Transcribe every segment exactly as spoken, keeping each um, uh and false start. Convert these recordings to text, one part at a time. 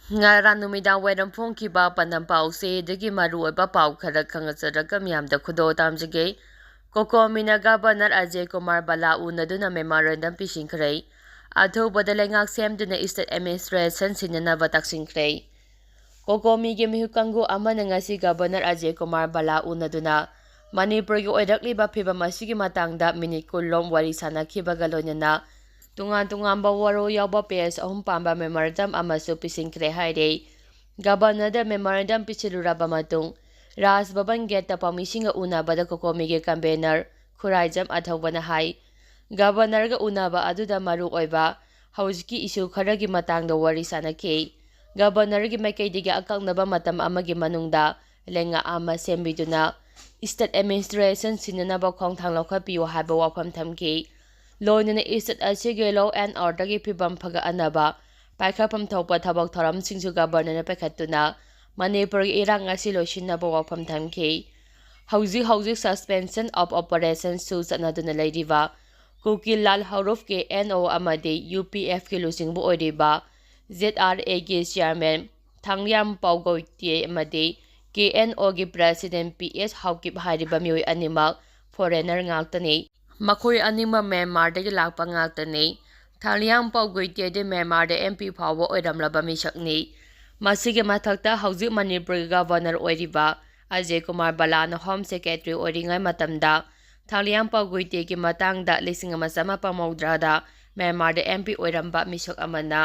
ꯉꯔꯥꯡ ꯅꯨꯃꯤꯗꯥꯡ ꯋꯥꯏꯔꯝ ꯐꯣꯡꯈꯤꯕ ꯄꯥꯟꯗꯝ ꯄꯥꯎꯁꯦ ꯑꯗꯨꯒꯤ ꯃꯔꯨꯑꯣꯏꯕ ꯄꯥꯎ ꯈꯔ ꯈꯪꯍꯟꯖꯔꯒ ꯃꯤꯌꯥꯝꯗ ꯈꯨꯗꯣꯜ ꯇꯝꯖꯒꯦ꯫ ꯀꯣꯀꯣꯃꯤꯅ ꯒꯕꯔꯅꯔ ꯑꯖꯌ ꯀꯨꯃꯥꯔ ꯕꯂꯥ ꯎꯅꯗꯨꯅ ꯃꯦꯃꯣꯔꯦꯟꯗꯝ ꯄꯤꯁꯤꯟꯈ꯭ꯔꯦ꯫ ꯑꯊꯨꯕꯗ ꯂꯩꯉꯥꯛ ꯁꯦꯝꯗꯨꯅ ꯏꯁꯇꯦꯠ ꯑꯦꯗꯃꯤꯅꯤꯁꯇ꯭ꯔꯦꯁꯟ ꯁꯤꯟꯅꯅꯕ ꯇꯛꯁꯤꯟꯈ꯭ꯔꯦ꯫ ꯀꯣꯀꯣꯃꯤꯒꯤ ꯃꯤꯍꯨꯠ ꯀꯥꯡꯕꯨ ꯑꯃꯅ ꯉꯁꯤ ꯒꯕꯔꯅꯔ ꯑꯖꯌ ꯀꯨꯃꯥꯔ ꯕꯂꯥ ꯎꯅꯗꯨꯅ ꯃꯅꯤꯄꯨꯔꯒꯤ ꯑꯣꯏꯔꯛꯂꯤꯕ ꯐꯤꯕꯝ ꯑꯁꯤꯒꯤ ꯃꯇꯥꯡꯗ ꯃꯤꯅꯤꯠ ꯀꯨꯟ ꯂꯣꯝ ꯋꯥꯔꯤ ꯁꯥꯅꯈꯤꯕꯒ ꯂꯣꯏꯅꯅ ꯇꯣꯉꯥꯟ ꯇꯣꯉꯥꯟꯕ ꯋꯥꯔꯣꯜ ꯌꯥꯎꯕ ꯄꯦꯖ ꯑꯍꯨꯝ ꯄꯥꯟꯕ ꯃꯦꯃꯣꯔꯦꯟꯗꯝ ꯑꯃꯁꯨ ꯄꯤꯁꯤꯟꯈ꯭ꯔꯦ ꯍꯥꯏꯔꯦ꯫ ꯒꯕꯔꯅꯔꯗ ꯃꯦꯃꯣꯔꯦꯟꯗꯝ ꯄꯤꯁꯤꯜꯂꯨꯔꯕ ꯃꯇꯨꯡ ꯔꯥꯖ ꯚꯕꯟ ꯒꯦꯠꯇ ꯄꯥꯎꯃꯤꯁꯤꯡꯒ ꯎꯅꯕꯗ ꯀꯣꯀꯣꯃꯤꯒꯤ ꯀꯟꯚꯦꯅꯔ ꯈꯨꯔꯥꯏꯖꯝ ꯑꯊꯧꯕꯅ ꯍꯥꯏ, ꯒꯕꯔꯅꯔꯒ ꯎꯅꯕ ꯑꯗꯨꯗ ꯃꯔꯨ ꯑꯣꯏꯕ ꯍꯧꯖꯤꯛꯀꯤ ꯏꯁꯨ ꯈꯔꯒꯤ ꯃꯇꯥꯡꯗ ꯋꯥꯔꯤ ꯁꯥꯅꯈꯤ꯫ ꯒꯕꯔꯅꯔꯒꯤ ꯃꯥꯏꯀꯩꯗꯒꯤ ꯑꯀꯛꯅꯕ ꯃꯇꯝ ꯑꯃꯒꯤ ꯃꯅꯨꯡꯗ ꯂꯩꯉꯥꯛ ꯑꯃ ꯁꯦꯝꯕꯤꯗꯨꯅ ꯏꯁꯇꯦꯠ ꯑꯦꯗꯃꯤꯅꯤꯁꯇ꯭ꯔꯦꯁꯟ ꯁꯤꯟꯅꯅꯕ ꯈꯣꯡꯊꯥꯡ ꯂꯧꯈꯠꯄꯤꯌꯨ ꯍꯥꯏꯕ ꯋꯥꯐꯝ ꯊꯝꯈꯤ꯫ ꯂꯣꯏꯅꯅ ꯏꯁꯇꯦꯠ ꯑꯁꯤꯒꯤ ꯂꯣ ꯑꯦꯟ ꯑꯣꯔꯗꯔꯒꯤ ꯐꯤꯕꯝ ꯐꯒꯠꯍꯟꯅꯕ ꯄꯥꯏꯈꯠꯐꯝ ꯊꯣꯛꯄ ꯊꯕꯛ ꯊꯧꯔꯝꯁꯤꯡꯁꯨ ꯒꯕꯔꯅꯔꯅ ꯄꯥꯏꯈꯠꯇꯨꯅ ꯃꯅꯤꯄꯨꯔꯒꯤ ꯏꯔꯥꯡ ꯑꯁꯤ ꯂꯣꯏꯁꯤꯟꯅꯕ ꯋꯥꯐꯝ ꯊꯝꯈꯤ꯫ ꯍꯧꯖꯤꯛ ꯍꯧꯖꯤꯛ suspension of operationꯁꯨ ꯆꯠꯅꯗꯨꯅ ꯂꯩꯔꯤꯕ ꯀꯨꯀꯤꯜ ꯂꯥꯜ ꯍꯧꯔꯨꯐ ꯀꯦ ꯑꯦꯟ ꯑꯣ ꯑꯃꯗꯤ ꯌꯨ ꯄꯤ ꯑꯦꯐꯀꯤ ꯂꯨꯆꯤꯡꯕ ꯑꯣꯏꯔꯤꯕ ꯖꯦꯠ ꯑꯥꯔ ꯑꯦꯒꯤ ꯆꯤꯌꯥꯔꯃꯦꯟ ꯊꯥꯡꯂꯤꯌꯥꯝꯄꯥꯎ ꯒꯣꯏꯇꯦ ꯑꯃꯗꯤ ꯀꯦ ꯑꯦꯟ ꯑꯣꯒꯤ ꯄ꯭ꯔꯦꯁꯤꯗꯦꯟ ꯄꯤ ꯑꯦꯁ ꯍꯥꯎꯀꯤꯞ ꯍꯥꯏꯔꯤꯕ ꯃꯤꯑꯣꯏ ꯑꯅꯤꯃꯛ ꯐꯣꯔꯦꯅꯔ ꯉꯥꯛꯇꯅꯤ꯫ ꯃꯈꯣꯏ ꯑꯅꯤꯃꯛ ꯃ꯭ꯌꯥꯟꯃꯥꯔꯗꯒꯤ ꯂꯥꯛꯄ ꯉꯥꯛꯇꯅꯤ꯫ ꯊꯥꯡꯂꯤꯌꯥꯝꯄꯥꯎ ꯒꯣꯏꯇꯦꯗꯤ ꯃ꯭ꯌꯥꯟꯃꯥꯔꯗ ꯑꯦꯝ ꯄꯤ ꯐꯥꯎꯕ ꯑꯣꯏꯔꯝꯂꯕ ꯃꯤꯁꯛꯅꯤ꯫ ꯃꯁꯤꯒꯤ ꯃꯊꯛꯇ ꯍꯧꯖꯤꯛ ꯃꯅꯤꯄꯨꯔꯒꯤ ꯒꯕꯔꯅꯔ ꯑꯣꯏꯔꯤꯕ ꯑꯖꯌ ꯀꯨꯃꯥꯔ ꯕꯂꯥꯅ ꯍꯣꯝ ꯁꯦꯀ꯭ꯔꯦꯇꯔꯤ ꯑꯣꯏꯔꯤꯉꯩ ꯃꯇꯝꯗ ꯊꯥꯡꯂꯤꯌꯥꯝꯄꯥꯎ ꯒꯣꯏꯇꯦꯒꯤ ꯃꯇꯥꯡꯗ ꯂꯤꯁꯤꯡ ꯑꯃ ꯆꯃꯥꯄꯟ ꯃꯧꯗ꯭ꯔꯥꯗ ꯃ꯭ꯌꯥꯟꯃꯥꯔꯗ ꯑꯦꯝ ꯄꯤ ꯑꯣꯏꯔꯝꯕ ꯃꯤꯁꯛ ꯑꯃꯅ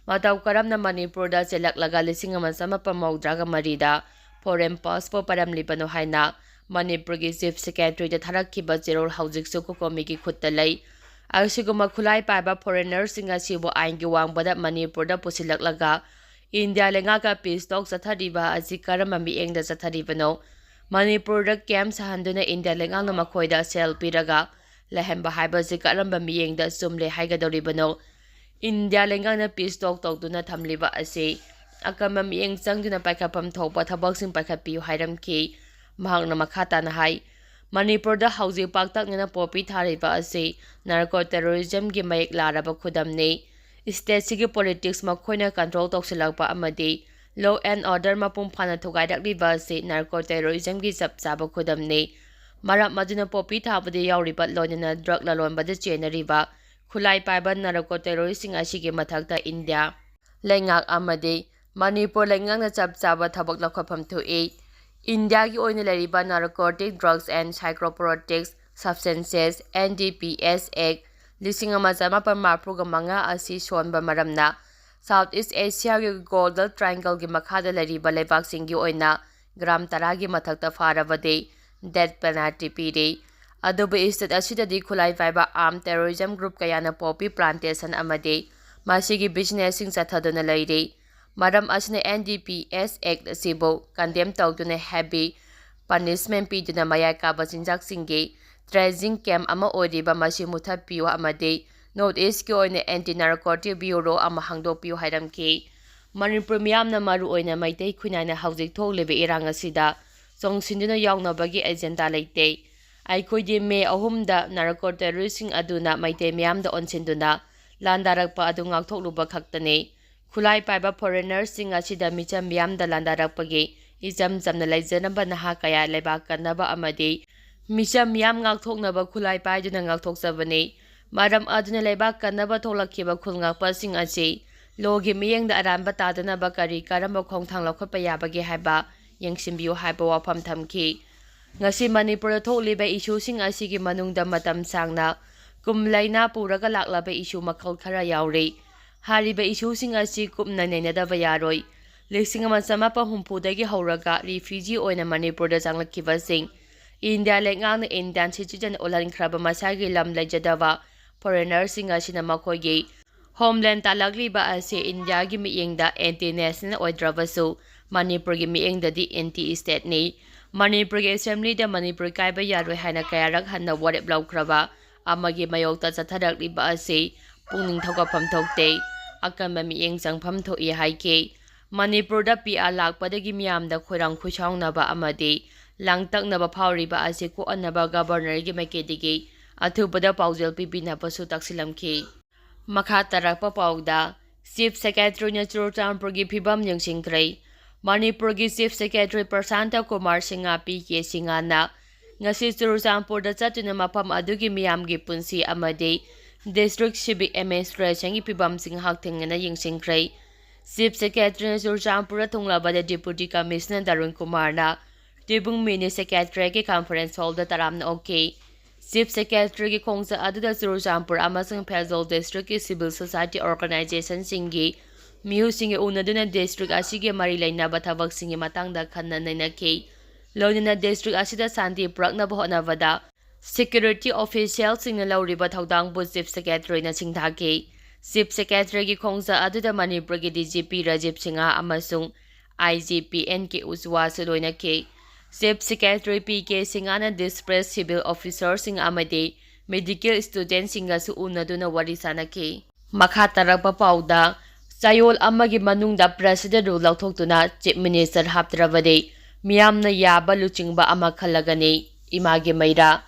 ꯃꯇꯧ ꯀꯔꯝꯅ ꯃꯅꯤꯄꯨꯔꯗ ꯆꯦꯜꯂꯛꯂꯒ ꯂꯤꯁꯤꯡ ꯑꯃ ꯆꯃꯥꯄꯟ ꯃꯧꯗ꯭ꯔꯥꯒ ꯃꯔꯤꯗ ꯐꯣꯔꯦꯟ ꯄꯥꯁꯄꯣꯔꯠ ꯄꯥꯏꯔꯝꯂꯤꯕꯅꯣ ꯍꯥꯏꯅ ꯃꯅꯤꯄꯨꯔꯒꯤ ꯆꯤꯐ ꯁꯦꯀ꯭ꯔꯦꯇꯔꯤꯗ ꯊꯥꯔꯛꯈꯤꯕ ꯆꯦꯔꯣꯜ ꯍꯧꯖꯤꯛꯁꯨ ꯀꯣꯀꯣꯃꯤꯒꯤ ꯈꯨꯠꯇ ꯂꯩ꯫ ꯑꯁꯤꯒꯨꯝꯕ ꯈꯨꯠꯂꯥꯏ ꯄꯥꯏꯕ ꯐꯣꯔꯦꯅꯔꯁꯤꯡ ꯑꯁꯤꯕꯨ ꯑꯥꯏꯟꯒꯤ ꯋꯥꯡꯃꯗ ꯃꯅꯤꯄꯨꯔꯗ ꯄꯨꯁꯤꯜꯂꯛꯂꯒ ꯏꯟꯗꯤꯌꯥ ꯂꯩꯉꯥꯛꯀ ꯄꯤꯁ ꯇꯣꯛ ꯆꯠꯊꯔꯤꯕ ꯑꯁꯤ ꯀꯔꯝꯕ ꯃꯤꯠꯌꯦꯡꯗ ꯆꯠꯊꯔꯤꯕꯅꯣ? ꯃꯅꯤꯄꯨꯔꯗ ꯀꯦꯝ ꯁꯥꯍꯟꯗꯨꯅ ꯏꯟꯗꯤꯌꯥ ꯂꯩꯉꯥꯛꯅ ꯃꯈꯣꯏꯗ ꯁꯦꯜ ꯄꯤꯔꯒ ꯂꯩꯍꯟꯕ ꯍꯥꯏꯕꯁꯤ ꯀꯔꯝꯕ ꯃꯤꯠꯌꯦꯡꯗ ꯆꯨꯝꯂꯦ ꯍꯥꯏꯒꯗꯧꯔꯤꯕꯅꯣ? ꯏꯟꯗꯤꯌꯥ ꯂꯩꯉꯥꯛꯅ ꯄꯤꯁ ꯇꯣꯛ ꯇꯧꯗꯨꯅ ꯊꯝꯂꯤꯕ ꯑꯁꯤ ꯑꯀꯟꯕ ꯃꯤꯠꯌꯦꯡ ꯆꯪꯗꯨꯅ ꯄꯥꯏꯈꯠꯐꯝ ꯊꯣꯛꯄ ꯊꯕꯛꯁꯤꯡ ꯄꯥꯏꯈꯠꯄꯤꯌꯨ ꯍꯥꯏꯔꯝꯈꯤ꯫ ꯃꯍꯥꯛꯅ ꯃꯈꯥ ꯇꯥꯅ ꯍꯥꯏ, ꯃꯅꯤꯄꯨꯔꯗ ꯍꯧꯖꯤꯛ ꯄꯥꯛꯇꯛꯅꯅ ꯄꯣꯄꯤ ꯊꯥꯔꯤꯕ ꯑꯁꯤ ꯅꯥꯔꯀꯣ ꯇꯦꯔꯣꯔꯤꯖꯝꯒꯤ ꯃꯌꯦꯛ ꯂꯥꯔꯕ ꯈꯨꯗꯝꯅꯤ꯫ state ꯁꯤꯒꯤ politics ꯃꯈꯣꯏꯅ control ꯇꯧꯁꯤꯜꯂꯛꯄ ꯑꯃꯗꯤ law and order ꯃꯄꯨꯡ ꯐꯥꯅ ꯊꯨꯒꯥꯏꯔꯛꯂꯤꯕ ꯑꯁꯤ narco terrorism ꯒꯤ ꯆꯞ ꯆꯥꯕ ꯈꯨꯗꯝꯅꯤ꯫ ꯃꯔꯝ ꯑꯗꯨꯅ poppy ꯊꯥꯕꯗ ꯌꯥꯎꯔꯤꯕ, ꯂꯣꯏꯅꯅ drug ꯂꯂꯣꯟꯕꯗ ꯆꯦꯟꯅꯔꯤꯕ ꯈꯨꯠꯂꯥꯏ ꯄꯥꯏꯕ narco terrorist ꯁꯤꯡ ꯑꯁꯤꯒꯤ ꯃꯊꯛꯇ ꯏꯟꯗꯤꯌꯥ ꯂꯩꯉꯥꯛ ꯑꯃꯗꯤ ꯃꯅꯤꯄꯨꯔ ꯂꯩꯉꯥꯛꯅ ꯆꯞ ꯆꯥꯕ ꯊꯕꯛ ꯂꯧꯈꯠꯐꯝ ꯊꯣꯛꯏ꯫ ꯏꯟꯗꯤꯌꯥꯒꯤ ꯑꯣꯏꯅ ꯂꯩꯔꯤꯕ Narcotic Drugs and Psychotropic Substances, N D P S Act, ꯂꯤꯁꯤꯡ ꯑꯃ ꯆꯃꯥꯄꯟ ꯃꯔꯤꯐꯨꯒ ꯃꯉꯥ ꯑꯁꯤ ꯁꯣꯟꯕ ꯃꯔꯝꯅ South East Asia ꯒꯤ Golden Triangle ꯒꯤ ꯃꯈꯥꯗ ꯂꯩꯔꯤꯕ ꯂꯩꯕꯥꯛꯁꯤꯡꯒꯤ ꯑꯣꯏꯅ gram ꯇꯔꯥꯒꯤ ꯃꯊꯛꯇ ꯐꯥꯔꯕꯗꯤ death penalty ꯄꯤꯔꯤ꯫ ꯑꯗꯨꯕꯨ state ꯑꯁꯤꯗꯗꯤ ꯈꯨꯠꯂꯥꯏ ꯄꯥꯏꯕ armed terrorism group ꯀꯌꯥꯅ poppy plantation ꯑꯃꯗꯤ ꯃꯁꯤꯒꯤ business ꯁꯤꯡ ꯆꯠꯊꯗꯨꯅ ꯂꯩꯔꯤ꯫ ꯃꯔꯝ ꯑꯁꯤꯅ N D P S Act ꯑꯁꯤꯕꯨ condemn ꯇꯧꯗꯨꯅ heavy punishment ꯄꯤꯗꯨꯅ ꯃꯌꯥꯏ ꯀꯥꯕ ꯆꯤꯟꯖꯥꯛꯁꯤꯡꯒꯤ trading camp ꯑꯃ ꯑꯣꯏꯔꯤꯕ ꯃꯁꯤ ꯃꯨꯊꯠꯄꯤꯌꯨ ꯑꯃꯗꯤ North East ꯀꯤ ꯑꯣꯏꯅ Anti Narcotic Bureau ꯑꯃ ꯍꯥꯡꯗꯣꯛꯄꯤꯌꯨ ꯍꯥꯏꯔꯝꯈꯤ꯫ ꯃꯅꯤꯄꯨꯔ ꯃꯤꯌꯥꯝꯅ, ꯃꯔꯨꯑꯣꯏꯅ ꯃꯩꯇꯩ ꯈꯨꯟꯅꯥꯏꯅ ꯍꯧꯖꯤꯛ ꯊꯣꯛꯂꯤꯕ ꯏꯔꯥꯡ ꯑꯁꯤꯗ ꯆꯣꯡꯁꯤꯟꯗꯨꯅ ꯌꯥꯎꯅꯕꯒꯤ agenda ꯂꯩꯇꯦ꯫ ꯑꯩꯈꯣꯏꯗꯤ May ꯑꯍꯨꯝꯗ narco terrorist ꯁꯤꯡ ꯑꯗꯨꯅ ꯃꯩꯇꯩ ꯃꯤꯌꯥꯝꯗ ꯑꯣꯟꯁꯤꯟꯗꯨꯅ ꯂꯥꯟꯗꯥꯔꯛꯄ ꯑꯗꯨ ꯉꯥꯛꯊꯣꯛꯂꯨꯕ ꯈꯛꯇꯅꯤ꯫ ꯈꯨꯠꯂꯥꯏ ꯄꯥꯏꯕ foreigner ꯁꯤꯡ ꯑꯁꯤꯗ ꯃꯤꯆꯝ ꯃꯤꯌꯥꯝꯗ ꯂꯥꯟꯗꯥꯔꯛꯄꯒꯤ ꯏꯆꯝ ꯆꯝꯅ ꯂꯩꯖꯅꯕ ꯅꯍꯥ ꯀꯌꯥ ꯂꯩꯕꯥꯛ ꯀꯟꯅꯕ ꯑꯃꯗꯤ ꯃꯤꯆꯝ ꯃꯤꯌꯥꯝ ꯉꯥꯛꯊꯣꯛꯅꯕ ꯈꯨꯠꯂꯥꯏ ꯄꯥꯏꯗꯨꯅ ꯉꯥꯛꯊꯣꯛꯆꯕꯅꯤ꯫ ꯃꯔꯝ ꯑꯗꯨꯅ ꯂꯩꯕꯥꯛ ꯀꯟꯅꯕ ꯊꯣꯛꯂꯛꯈꯤꯕ ꯈꯨꯜ ꯉꯥꯛꯄꯁꯤꯡ ꯑꯁꯤ law ꯒꯤ ꯃꯤꯠꯌꯦꯡꯗ ꯑꯔꯥꯟꯕ ꯇꯥꯗꯅꯕ ꯀꯔꯤ ꯀꯔꯝꯕ ꯈꯣꯡꯊꯥꯡ ꯂꯧꯈꯠꯄ ꯌꯥꯕꯒꯦ ꯍꯥꯏꯕ ꯌꯦꯡꯁꯤꯟꯕꯤꯌꯨ ꯍꯥꯏꯕ ꯋꯥꯐꯝ ꯊꯝꯈꯤ꯫ ꯉꯁꯤ ꯃꯅꯤꯄꯨꯔꯗ ꯊꯣꯛꯂꯤꯕ issue ꯁꯤꯡ ꯑꯁꯤꯒꯤ ꯃꯅꯨꯡꯗ ꯃꯇꯝ ꯁꯥꯡꯅ ꯀꯨꯝ ꯂꯩꯅ ꯄꯨꯔꯒ ꯂꯥꯛꯂꯕ issue ꯃꯈꯜ ꯈꯔ ꯌꯥꯎꯔꯤ꯫ ꯍꯥꯏꯔꯤꯕ issue ꯁꯤꯡ ꯑꯁꯤ ꯀꯨꯞꯅ ꯅꯩꯅꯗꯕ ꯌꯥꯔꯣꯏ꯫ ꯂꯤꯁꯤꯡ ꯑꯃ ꯆꯃꯥꯄꯟ ꯍꯨꯝꯐꯨꯗꯒꯤ ꯍꯧꯔꯒ refugee ꯑꯣꯏꯅ ꯃꯅꯤꯄꯨꯔꯗ ꯆꯪꯂꯛꯈꯤꯕꯁꯤꯡ, ꯏꯟꯗꯤꯌꯥ ꯂꯩꯉꯥꯛꯅ Indian citizen ꯑꯣꯜꯍꯟꯈ꯭ꯔꯕ ꯃꯁꯥꯒꯤ ꯂꯝ ꯂꯩꯖꯗꯕ foreigner ꯁꯤꯡ ꯑꯁꯤꯅ ꯃꯈꯣꯏꯒꯤ homeland ꯇꯥꯜꯂꯛꯂꯤꯕ ꯑꯁꯤ ꯏꯟꯗꯤꯌꯥꯒꯤ ꯃꯤꯠꯌꯦꯡꯗ anti national ꯑꯣꯏꯗ꯭ꯔꯕꯁꯨ ꯃꯅꯤꯄꯨꯔꯒꯤ ꯃꯤꯠꯌꯦꯡꯗꯗꯤ anti state ꯅꯤ꯫ ꯃꯅꯤꯄꯨꯔꯒꯤ assembly ꯗ ꯃꯅꯤꯄꯨꯔ ꯀꯥꯏꯕ ꯌꯥꯔꯣꯏ ꯍꯥꯏꯅ ꯀꯌꯥꯔꯛ ꯍꯟꯅ ꯋꯥꯔꯦꯞ ꯂꯧꯈ꯭ꯔꯕ ꯑꯃꯒꯤ ꯃꯥꯌꯣꯛꯇ ꯆꯠꯊꯔꯛꯂꯤꯕ ꯑꯁꯤ ꯄꯨꯛꯅꯤꯡ ꯊꯧꯒꯠꯐꯝ ꯊꯣꯛꯇꯦ, ꯑꯀꯟꯕ ꯃꯤꯠꯌꯦꯡ ꯆꯪꯐꯝ ꯊꯣꯛꯏ ꯍꯥꯏꯈꯤ꯫ ꯃꯅꯤꯄꯨꯔꯗ P R ꯂꯥꯛꯄꯗꯒꯤ ꯃꯤꯌꯥꯝꯗ ꯈꯣꯏꯔꯥꯡ ꯈꯣꯏꯁꯥꯎꯅꯕ ꯑꯃꯗꯤ ꯂꯥꯡꯇꯛꯅꯕ ꯐꯥꯎꯔꯤꯕ ꯑꯁꯤ ꯀꯣꯛꯍꯟꯅꯕ Governor ꯒꯤ ꯃꯥꯏꯀꯩꯗꯒꯤ ꯑꯊꯨꯕꯗ ꯄꯥꯎꯖꯦꯜ ꯄꯤꯕꯤꯅꯕꯁꯨ ꯇꯛꯁꯤꯜꯂꯝꯈꯤ꯫ ꯃꯈꯥ ꯇꯥꯔꯛꯄ ꯄꯥꯎꯗ, Chief Secretaryꯅ ꯆꯨꯔꯆꯥꯟꯄꯨꯔꯒꯤ ꯐꯤꯕꯝ ꯌꯦꯡꯁꯤꯟꯈ꯭ꯔꯦ꯫ ꯃꯅꯤꯄꯨꯔꯒꯤ Chief Secretary Prasanta Kumar Singh, P K ꯁꯤꯡꯍꯅ ꯉꯁꯤ ꯆꯨꯔꯆꯥꯟꯄꯨꯔꯗ ꯆꯠꯇꯨꯅ ꯃꯐꯝ ꯑꯗꯨꯒꯤ ꯃꯤꯌꯥꯝꯒꯤ ꯄꯨꯟꯁꯤ ꯑꯃꯗꯤ District Civic Administrationꯒꯤ ꯐꯤꯕꯝꯁꯤꯡ ꯍꯛꯊꯦꯡꯅꯅ ꯌꯦꯡꯁꯤꯟꯈ꯭ꯔꯦ꯫ Chief Secretaryꯅ ꯆꯨꯔꯆꯥꯟꯄꯨꯔꯗ ꯊꯨꯡꯂꯕꯗ Deputy Commissioner ꯇꯔꯨꯟ ꯀꯨꯃꯥꯔꯅ ꯇꯤꯕꯨꯡ Mini Secretariatꯀꯤ conference hallꯗ ꯇꯔꯥꯝꯅ ꯑꯣꯛꯈꯤ꯫ Chief Secretaryꯒꯤ ꯈꯣꯡꯆꯠ ꯑꯗꯨꯗ ꯆꯨꯔꯆꯥꯟꯄꯨꯔ ꯑꯃꯁꯨꯡ ꯐꯦꯖꯣꯜ Districtꯀꯤ civil society organizationꯁꯤꯡꯒꯤ ꯃꯤꯍꯨꯠꯁꯤꯡꯒ ꯎꯅꯗꯨꯅ district ꯑꯁꯤꯒꯤ ꯃꯔꯤ ꯂꯩꯅꯕ ꯊꯕꯛꯁꯤꯡꯒꯤ ꯃꯇꯥꯡꯗ ꯈꯟꯅ ꯅꯩꯅꯈꯤ꯫ ꯂꯣꯏꯅꯅ district ꯑꯁꯤꯗ ꯁꯥꯟꯇꯤ ꯄꯨꯔꯛꯅꯕ ꯍꯣꯠꯅꯕꯗ security officialꯁꯤꯡꯅ ꯂꯧꯔꯤꯕ ꯊꯧꯗꯥꯡꯕꯨ Chief Secretaryꯅ ꯁꯤꯡꯊꯥꯈꯤ꯫ Chief Secretaryꯒꯤ ꯈꯣꯡꯆꯠ ꯑꯗꯨꯗ ꯃꯅꯤꯄꯨꯔꯒꯤ D G P Rajiv Singh ꯑꯃꯁꯨꯡ I G P N K ꯎꯖꯋꯥꯁꯨ ꯂꯣꯏꯅꯈꯤ꯫ Chief Secretary P K ꯁꯤꯡꯍꯅ displaced civil officerꯁꯤꯡ ꯑꯃꯗꯤ medical studentꯁꯤꯡꯒꯁꯨ ꯎꯅꯗꯨꯅ ꯋꯥꯔꯤ ꯁꯥꯅꯈꯤ꯫ ꯃꯈꯥ ꯇꯥꯔꯛꯄ ꯄꯥꯎꯗ, ꯆꯌꯣꯜ ꯑꯃꯒꯤ ꯃꯅꯨꯡꯗ President Rule ꯂꯧꯊꯣꯛꯇꯨꯅ Chief Minister ꯍꯥꯞꯇ꯭ꯔꯕꯗꯤ ꯃꯤꯌꯥꯝꯅ ꯌꯥꯕ ꯂꯨꯆꯤꯡꯕ ꯑꯃ ꯈꯜꯂꯒꯅꯤ, ꯏꯃꯥꯒꯤ ꯃꯩꯔꯥ꯫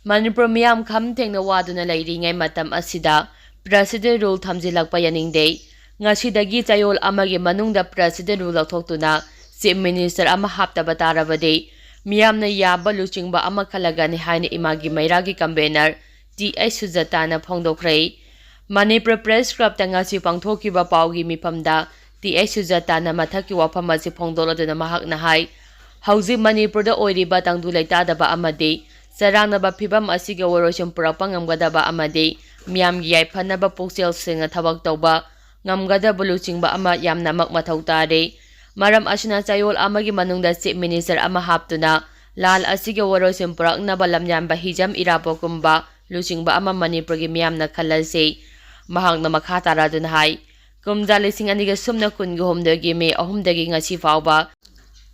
ꯃꯅꯤꯄꯨꯔ ꯃꯤꯌꯥꯝ ꯈꯝ ꯊꯦꯡꯅ ꯋꯥꯗꯨꯅ ꯂꯩꯔꯤꯉꯩ ꯃꯇꯝ ꯑꯁꯤꯗ President Rule ꯊꯝꯖꯤꯜꯂꯛꯄ ꯌꯥꯅꯤꯡꯗꯦ꯫ ꯉꯁꯤꯗꯒꯤ ꯆꯌꯣꯜ ꯑꯃꯒꯤ ꯃꯅꯨꯡꯗ President Rule ꯂꯧꯊꯣꯛꯇꯨꯅ Chief Minister ꯑꯃ ꯍꯥꯞꯇꯕ ꯇꯥꯔꯕꯗꯤ ꯃꯤꯌꯥꯝꯅ ꯌꯥꯕ ꯂꯨꯆꯤꯡꯕ ꯑꯃ ꯈꯜꯂꯒꯅꯤ ꯍꯥꯏꯅ ꯏꯃꯥꯒꯤ ꯃꯩꯔꯥꯒꯤ convener ꯇꯤ ꯑꯩꯆ ꯁꯨꯖꯥꯇꯥꯅ ꯐꯣꯡꯗꯣꯛꯈ꯭ꯔꯦ꯫ ꯃꯅꯤꯄꯨꯔ Press Clubꯇ ꯉꯁꯤ ꯄꯥꯡꯊꯣꯛꯈꯤꯕ ꯄꯥꯎꯒꯤ ꯃꯤꯐꯝꯗ ꯇꯤ ꯑꯩꯆ ꯁꯨꯖꯥꯇꯥꯅ ꯃꯊꯛꯀꯤ ꯋꯥꯐꯝ ꯑꯁꯤ ꯐꯣꯡꯗꯣꯛꯂꯗꯨꯅ ꯃꯍꯥꯛꯅ ꯍꯥꯏ, ꯍꯧꯖꯤꯛ ꯃꯅꯤꯄꯨꯔꯗ ꯑꯣꯏꯔꯤꯕ ꯇꯪꯗꯨ ꯂꯩꯇꯥꯗꯕ ꯑꯃꯗꯤ ꯆꯔꯥꯡꯅꯕ ꯐꯤꯚꯝ ꯑꯁꯤꯒ ꯋꯥꯔꯣꯏꯁꯤꯟ ꯄꯨꯔꯛꯄ ꯉꯝꯒꯗꯕ ꯑꯃꯗꯤ ꯃꯤꯌꯥꯝꯒꯤ ꯌꯥꯏꯐꯅꯕ ꯄꯨꯛꯆꯦꯜ ꯁꯦꯡꯅ ꯊꯕꯛ ꯇꯧꯕ ꯉꯝꯒꯗꯕ ꯂꯨꯆꯤꯡꯕ ꯑꯃ ꯌꯥꯝꯅꯃꯛ ꯃꯊꯧ ꯇꯥꯔꯦ꯫ ꯃꯔꯝ ꯑꯁꯤꯅ ꯆꯌꯣꯜ ꯑꯃꯒꯤ ꯃꯅꯨꯡꯗ Chief Minister ꯑꯃ ꯍꯥꯞꯇꯨꯅ ꯂꯥꯜ ꯑꯁꯤꯒꯤ ꯋꯥꯔꯣꯏꯁꯤꯟ ꯄꯨꯔꯛꯅꯕ ꯂꯝꯌꯥꯟꯕ ꯍꯤꯖꯝ ꯏꯔꯥꯕꯣꯠꯀꯨꯝꯕ ꯂꯨꯆꯤꯡꯕ ꯑꯃ ꯃꯅꯤꯄꯨꯔꯒꯤ ꯃꯤꯌꯥꯝꯅ ꯈꯜꯂꯁꯤ꯫ ꯃꯍꯥꯛꯅ ꯃꯈꯥ ꯇꯥꯔꯗꯨꯅ ꯍꯥꯏ, ꯀꯨꯝꯖꯥ ꯂꯤꯁꯤꯡ ꯑꯅꯤꯒ ꯁꯨꯞꯅ ꯀꯨꯟꯒ ꯍꯨꯝꯗꯣꯏꯒꯤ ꯃꯦ ꯑꯍꯨꯝꯗꯒꯤ ꯉꯁꯤ ꯐꯥꯎꯕ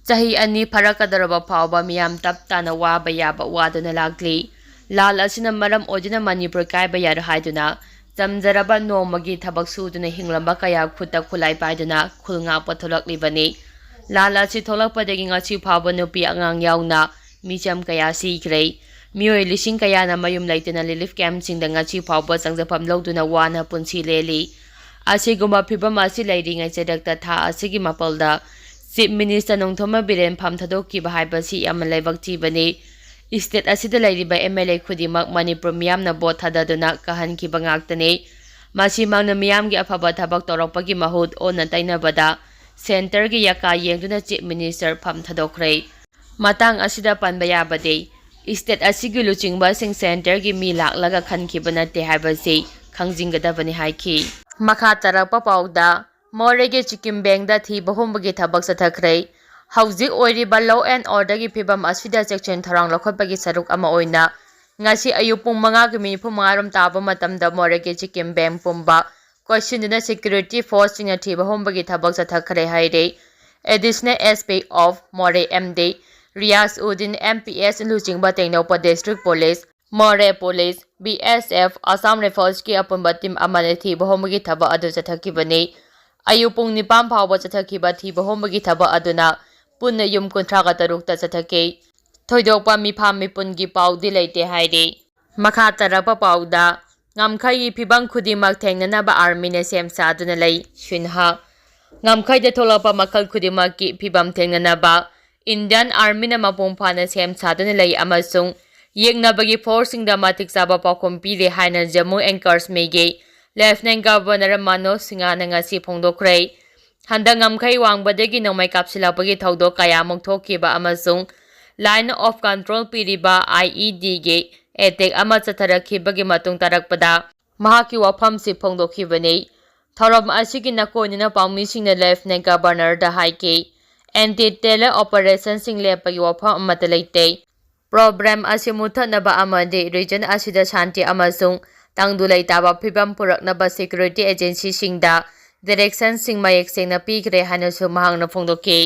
ꯆꯍꯤ ꯑꯅꯤ ꯐꯥꯔꯛꯀꯗꯧꯔꯕ ꯐꯥꯎꯕ ꯃꯤꯌꯥꯝ ꯇꯞ ꯇꯥꯅ ꯋꯥꯕ ꯌꯥꯕ ꯋꯥꯗꯨꯅ ꯂꯥꯛꯂꯤ꯫ ꯂꯥꯜ ꯑꯁꯤꯅ ꯃꯔꯝ ꯑꯣꯏꯗꯨꯅ ꯃꯅꯤꯄꯨꯔ ꯀꯥꯏꯕ ꯌꯥꯔꯣꯏ ꯍꯥꯏꯗꯨꯅ ꯆꯝꯖꯔꯕ ꯅꯣꯡꯃꯒꯤ ꯊꯕꯛ ꯁꯨꯗꯨꯅ ꯍꯤꯡꯂꯝꯕ ꯀꯌꯥ ꯈꯨꯠꯇ ꯈꯨꯠꯂꯥꯏ ꯄꯥꯏꯗꯨꯅ ꯈꯨꯜ ꯉꯥꯛꯄ ꯊꯣꯛꯂꯛꯂꯤꯕꯅꯤ꯫ ꯂꯥꯜ ꯑꯁꯤ ꯊꯣꯛꯂꯛꯄꯗꯒꯤ ꯉꯁꯤ ꯐꯥꯎꯕ ꯅꯨꯄꯤ ꯑꯉꯥꯡ ꯌꯥꯎꯅ ꯃꯤꯆꯝ ꯀꯌꯥ ꯁꯤꯈ꯭ꯔꯦ꯫ ꯃꯤꯑꯣꯏ ꯂꯤꯁꯤꯡ ꯀꯌꯥꯅ ꯃꯌꯨꯝ ꯂꯩꯇꯅ relief campꯁꯤꯡꯗ ꯉꯁꯤ ꯐꯥꯎꯕ ꯆꯪꯖꯐꯝ ꯂꯧꯗꯨꯅ ꯋꯥꯅ ꯄꯨꯟꯁꯤ ꯂꯦꯜꯂꯤ꯫ ꯑꯁꯤꯒꯨꯝꯕ ꯐꯤꯕꯝ ꯑꯁꯤ ꯂꯩꯔꯤꯉꯩ ꯆꯩꯔꯛꯇ ꯊꯥ ꯑꯁꯤꯒꯤ ꯃꯥꯄꯜꯗ Chief Minister ꯅꯣꯡꯊꯣꯝꯕꯝ ꯕꯤꯔꯦꯟ ꯐꯝ ꯊꯥꯗꯣꯛꯈꯤꯕ ꯍꯥꯏꯕꯁꯤ ꯌꯥꯝꯅ ꯂꯥꯏꯕꯛ ꯊꯤꯕꯅꯤ꯫ State ꯑꯁꯤꯗ ꯂꯩꯔꯤꯕ M L A ꯈꯨꯗꯤꯡꯃꯛ ꯃꯅꯤꯄꯨꯔ ꯃꯤꯌꯥꯝꯅ vote ꯊꯥꯗꯗꯨꯅ ꯀꯥꯍꯟꯈꯤꯕ ꯉꯥꯛꯇꯅꯤ꯫ ꯃꯁꯤꯃꯛꯅ ꯃꯤꯌꯥꯝꯒꯤ ꯑꯐꯕ ꯊꯕꯛ ꯇꯧꯔꯛꯄꯒꯤ ꯃꯍꯨꯠ ꯑꯣꯟꯅ ꯇꯩꯅꯕꯗ centreꯒꯤ ꯌꯥꯀꯥ ꯌꯦꯡꯗꯨꯅ Chief Minister ꯐꯝ ꯊꯥꯗꯣꯛꯈ꯭ꯔꯦ꯫ ꯃꯇꯥꯡ ꯑꯁꯤꯗ ꯄꯟꯕ ꯌꯥꯕꯗꯤ, state ꯑꯁꯤꯒꯤ ꯂꯨꯆꯤꯡꯕꯁꯤꯡ centreꯒꯤ ꯃꯤ ꯂꯥꯛꯂꯒ ꯈꯟꯈꯤꯕ ꯅꯠꯇꯦ ꯍꯥꯏꯕꯁꯤ ꯈꯪꯖꯤꯟꯒꯗꯕꯅꯤ ꯍꯥꯏꯈꯤ꯫ ꯃꯈꯥ ꯇꯥꯔꯛꯄ ꯄꯥꯎꯗ, ꯃꯣꯔꯦꯒꯤ ꯆꯤꯀꯤꯝ ꯕꯦꯡꯗ ꯊꯤꯕ ꯍꯨꯝꯕꯒꯤ ꯊꯕꯛ ꯆꯠꯊꯈ꯭ꯔꯦ꯫ ꯍꯧꯖꯤꯛ ꯑꯣꯏꯔꯤꯕ law and orderꯒꯤ ꯐꯤꯕꯝ ꯑꯁꯤꯗ ꯆꯦꯛꯁꯤꯟ ꯊꯧꯔꯥꯡ ꯂꯧꯈꯠꯄꯒꯤ ꯁꯔꯨꯛ ꯑꯃ ꯑꯣꯏꯅ ꯉꯁꯤ ꯑꯌꯨꯛ ꯄꯨꯡ ꯃꯉꯥꯒꯤ ꯃꯤꯅꯤꯠ ꯅꯤꯐꯨ ꯃꯉꯥ ꯔꯣꯝ ꯇꯥꯕ ꯃꯇꯝꯗ ꯃꯣꯔꯦꯒꯤ ꯆꯤꯀꯤꯝ ꯕꯦꯡ ꯄꯨꯝꯕ ꯀꯣꯏꯁꯤꯟꯗꯨꯅ security forceꯁꯤꯡꯅ ꯊꯤꯕ ꯍꯨꯝꯕꯒꯤ ꯊꯕꯛ ꯆꯠꯊꯈ꯭ꯔꯦ ꯍꯥꯏꯔꯦ꯫ Additional S P of ꯃꯣꯔꯦ M D Riyaz Uddin, M P S ꯂꯨꯆꯤꯡꯕ ꯇꯦꯡꯅꯧꯄꯜ District Police, ꯃꯣꯔꯦ Police, B S F, Assam Riflesꯀꯤ ꯑꯄꯨꯟꯕ team ꯑꯃꯅ ꯊꯤꯕ ꯍꯨꯝꯕꯒꯤ ꯊꯕꯛ ꯑꯗꯨ ꯆꯠꯊꯈꯤꯕꯅꯤ꯫ ꯑꯌꯨꯛ ꯄꯨꯡ ꯅꯤꯄꯥꯟ ꯐꯥꯎꯕ ꯆꯠꯊꯈꯤꯕ ꯊꯤꯕ ꯍꯨꯝꯕꯒꯤ ꯊꯕꯛ ꯑꯗꯨꯅ ꯄꯨꯟꯅ ꯌꯨꯝ ꯀꯨꯟꯊ꯭ꯔꯥꯒ ꯇꯔꯨꯛꯇ ꯆꯠꯊꯈꯤ꯫ ꯊꯣꯏꯗꯣꯛꯄ ꯃꯤꯐꯥ ꯃꯤꯄꯨꯟꯒꯤ ꯄꯥꯎꯗꯤ ꯂꯩꯇꯦ ꯍꯥꯏꯔꯤ꯫ ꯃꯈꯥ ꯇꯥꯔꯛꯄ ꯄꯥꯎꯗ, ꯉꯝꯈꯩꯒꯤ ꯐꯤꯕꯝ ꯈꯨꯗꯤꯡꯃꯛ ꯊꯦꯡꯅꯅꯕ armyꯅ ꯁꯦꯝ ꯁꯥꯗꯨꯅ ꯂꯩ, ꯁꯤꯟꯍꯥ꯫ ꯉꯝꯈꯩꯗ ꯊꯣꯛꯂꯛꯄ ꯃꯈꯜ ꯈꯨꯗꯤꯡꯃꯛꯀꯤ ꯐꯤꯕꯝ ꯊꯦꯡꯅꯅꯕ Indian Armyꯅ ꯃꯄꯨꯡ ꯐꯥꯅ ꯁꯦꯝ ꯁꯥꯗꯨꯅ ꯂꯩ ꯑꯃꯁꯨꯡ ꯌꯦꯛꯅꯕꯒꯤ forceꯁꯤꯡꯗ ꯃꯇꯤꯛ ꯆꯥꯕ ꯄꯥꯎꯈꯨꯝ ꯄꯤꯔꯦ ꯍꯥꯏꯅ Jammu and Kashmirꯒꯤ Lieutenant Governor Manoj ꯁꯤꯡꯍꯥꯅ ꯉꯁꯤ ꯐꯣꯡꯗꯣꯛꯈ꯭ꯔꯦ꯫ ꯍꯟꯗꯛ ꯉꯝꯈꯩ ꯋꯥꯡꯕꯗꯒꯤ ꯅꯣꯡꯃꯩ ꯀꯥꯞꯁꯤꯜꯂꯛꯄꯒꯤ ꯊꯧꯗꯣꯛ ꯀꯌꯥꯃꯨꯛ ꯊꯣꯛꯈꯤꯕ ꯑꯃꯁꯨꯡ Line of Control ꯄꯤꯔꯤꯕ IEDꯒꯤ attack ꯑꯃ ꯆꯠꯊꯔꯛꯈꯤꯕꯒꯤ ꯃꯇꯨꯡ ꯇꯥꯔꯛꯄꯗ ꯃꯍꯥꯛꯀꯤ ꯋꯥꯐꯝꯁꯤ ꯐꯣꯡꯗꯣꯛꯈꯤꯕꯅꯤ꯫ ꯊꯧꯔꯝ ꯑꯁꯤꯒꯤ ꯅꯀꯣꯏꯅꯅ ꯄꯥꯎꯃꯤꯁꯤꯡꯅ Lieutenant Governorꯗ ꯍꯥꯏꯈꯤ, anti terror operationꯁꯤꯡ ꯂꯦꯞꯄꯒꯤ ꯋꯥꯐꯝ ꯑꯃꯠꯇ ꯂꯩꯇꯦ꯫ Problem ꯑꯁꯤ ꯃꯨꯠꯊꯠꯅꯕ ꯑꯃꯗꯤ region ꯑꯁꯤꯗ ꯁꯥꯟꯇꯤ ꯑꯃꯁꯨꯡ ꯇꯪꯗꯨ ꯂꯩꯇꯥꯕ ꯐꯤꯕꯝ ꯄꯨꯔꯛꯅꯕ security agencyꯁꯤꯡꯗ directionꯁꯤꯡ ꯃꯌꯦꯛ ꯁꯦꯡꯅ ꯄꯤꯈ꯭ꯔꯦ ꯍꯥꯏꯅꯁꯨ ꯃꯍꯥꯛꯅ ꯐꯣꯡꯗꯣꯛꯈꯤ꯫